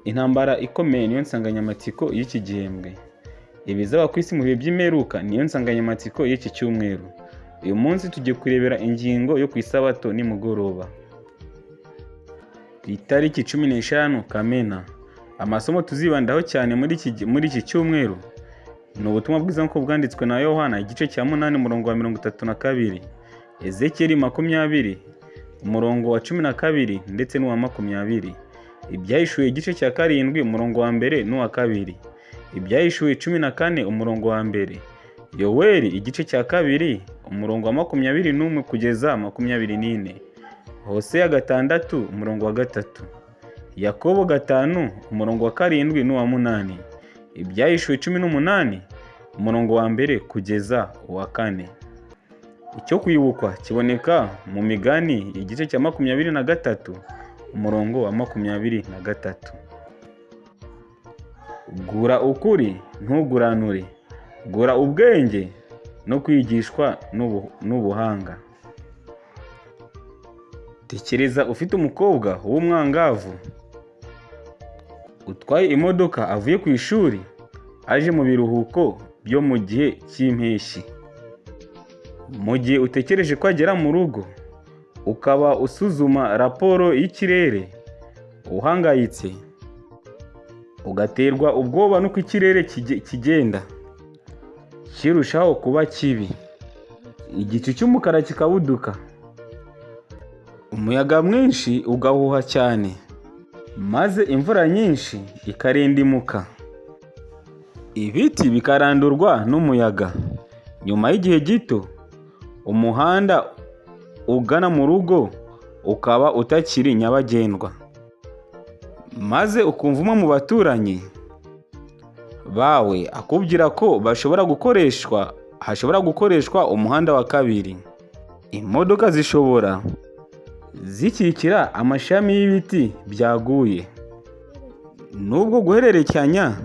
Intambara ikomeye niyo nsanganyamatsiko y'iki gihembwe. Ibizaba ku isi mu bihe by'imperuka niyo nsanganyamatsiko y'iki cyumweru. Uyu munsi tugiye kurebera ingingo yo ku isabato nimugoroba. Ku itariki 15 Kamena, amasomo tuzibandaho cyane muri iki cyumweru ni ubutumwa bwiza nk'uko bwanditswe na Yohana igice cya 8 umurongo wa 32, Ezekiyeli 20 umurongo wa 12 ndetse n'uwa 20, Ibyahishuwe igice cya 7 umurongo wa mbere n'uwa kabiri, Ibyahishuwe 14 umurongo wa mbere, Yoweli igice cya 2 umurongo wa 21 kugeza 24, Hoseya 6 umurongo wa 3, Yakobo 5 umurongo wa 7 n'uwa 8, Ibyahishuwe 18 umurongo wa mbere kugeza uwa kane. Icyo kwibukwa kiboneka mu Migani igice cya 23 umurongo wa 23. Gura ukuri ntuguranure, gura ubwenge no kwigishwa n'ubuhanga. Tekereza ufite umukobwa w'umwangavu utwaye imodoka avuye ku ishuri aje mu biruhuko byo mu gihe cy'impeshyi. Mu gihe utegereje ko agera mu rugo, ukaba usuzuma raporo y'ikirere uhangayitse, ugaterwa ubwoba n'uko ikirere kigenda kirushaho kuba kibi, igicu cy'umukara kikabuduka, umuyaga mwinshi ugahuha cyane, maze imvura nyinshi ikarindimuka, ibiti bikarandurwa n'umuyaga. Nyuma y'igihe gito, umuhanda ugana mu rugo ukaba utakiri nyabagendwa, maze ukumva umwe mu baturanyi bawe akubwira ko bashobora gukoreshwa hashobora gukoreshwa umuhanda wa kabiri. Imodoka zishobora zikikira amashami y'ibiti byaguye. Nubwo guhererekanya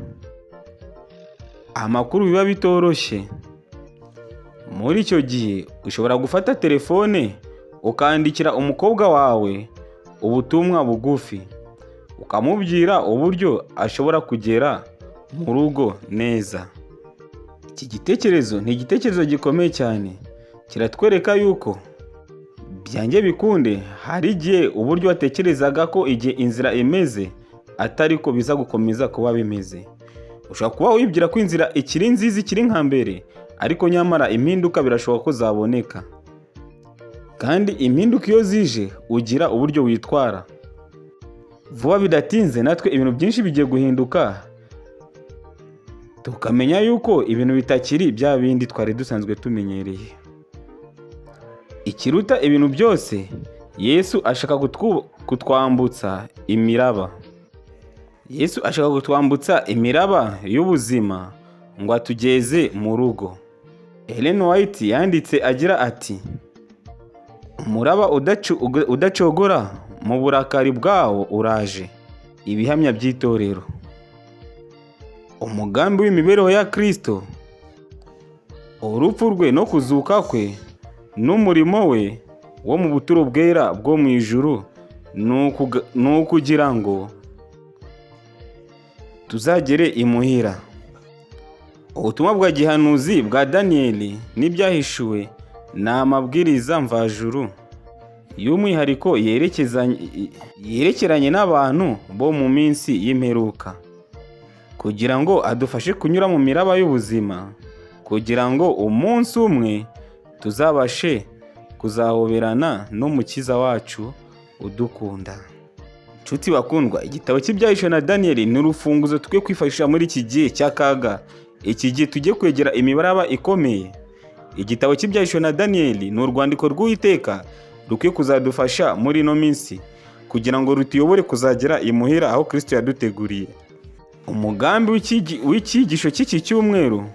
amakuru biba bitoroshye, muri icyo gihe ushobora gufata telefone ukandikira umukobwa wawe ubutumwa bugufi, ukamubwira uburyo ashobora kugera mu rugo neza. Iki gitekerezo ni igitekerezo gikomeye cyane, kiratwereka yuko byange bikunde hari igihe uburyo watekerezaga ko igihe inzira imeze atari ko biza gukomeza kuba bimeze. Ushobora kuba wibwira ko inzira ikiri nziza ikiri nka mbere, ariko nyamara impinduka birashoboka ko zaboneka. Kandi impinduka iyo zije ugira uburyo witwara. Vuba bidatinze natwe ibintu byinshi bigiye guhinduka, tukamenya yuko ibintu bitakiri bya bindi twari dusanzwe tumenyereye. Ikiruta ibintu byose, Yesu ashaka kutwambutsa imiraba. Yesu ashaka kutwambutsa imiraba y'ubuzima ngo atugeze mu rugo. Ellen White yanditse agira ati: "Umuraba udacogora mu burakari bwawo uraje." Ibihamya by'itorero. Umugambi w'imibereho ya Kristo, urupfu rwe no kuzuka kwe n'umurimo we wo mu buturo bwera bwo mu ijuru ni ukugira ngo tuzagere imuhira. Ubutumwa bwa gihanuzi bwa Daniyeli n'ibyahishuwe ni amabwiriza mvajuru y'umwihariko yerekeranye n'abantu bo mu minsi y'imperuka, kugira ngo adufashe kunyura mu miraba y'ubuzima, kugira ngo umunsi umwe tuzabashe kuzahoberana n'Umukiza wacu udukunda. Nshuti bakundwa, igitabo cy'Ibyahishuwe na Daniyeli ni urufunguzo tukwiye kwifashisha muri iki gihe cy'akaga, iki gihe tugiye kwegera imibaraba ikomeye. Igitabo cy'Ibyahishuwe na Daniyeli ni urwandiko rw'Uwiteka rukwiye kuzadufasha muri ino minsi, kugira ngo rutuyobore kuzagera imuhira aho Kristo yaduteguriye. Umugambi w'icyigisho cy'iki cyumweru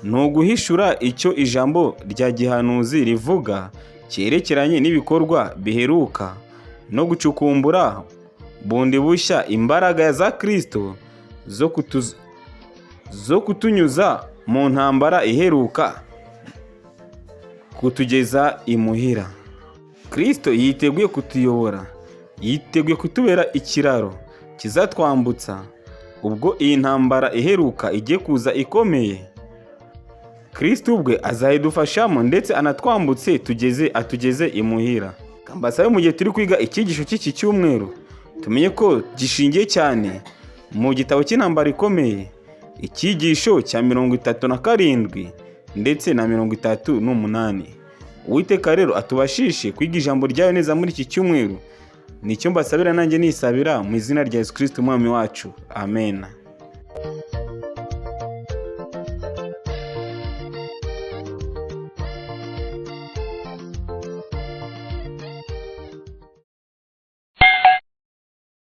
ni uguhishura icyo ijambo rya gihanuzi rivuga cyerekeranye n'ibikorwa biheruka no gucukumbura bundi bushya imbaraga za Kristo zo kutunyuza mu ntambara iheruka kutugeza imuhira. Kristo yiteguye kutuyobora, yiteguye kutubera ikiraro Kizatwambutsa ubwo iyi ntambara iheruka igiye kuza ikomeye. Kristo ubwe azayidufashamo ndetse anatwambutse tugeze atugeze imuhira. Mbasabe, mu gihe turi kwiga icyigisho cy'iki cyumweru, tumenye ko gishingiye cyane mu gitabo cy'Intambara Ikomeye, icyigisho cya 37 ndetse na 38. Uwiteka rero atubashishe kwiga ijambo ryayo neza muri iki cyumweru. Nicyo mbasabira nanjye nisabira mu izina rya Yesu Kristo Umwami wacu. Amen.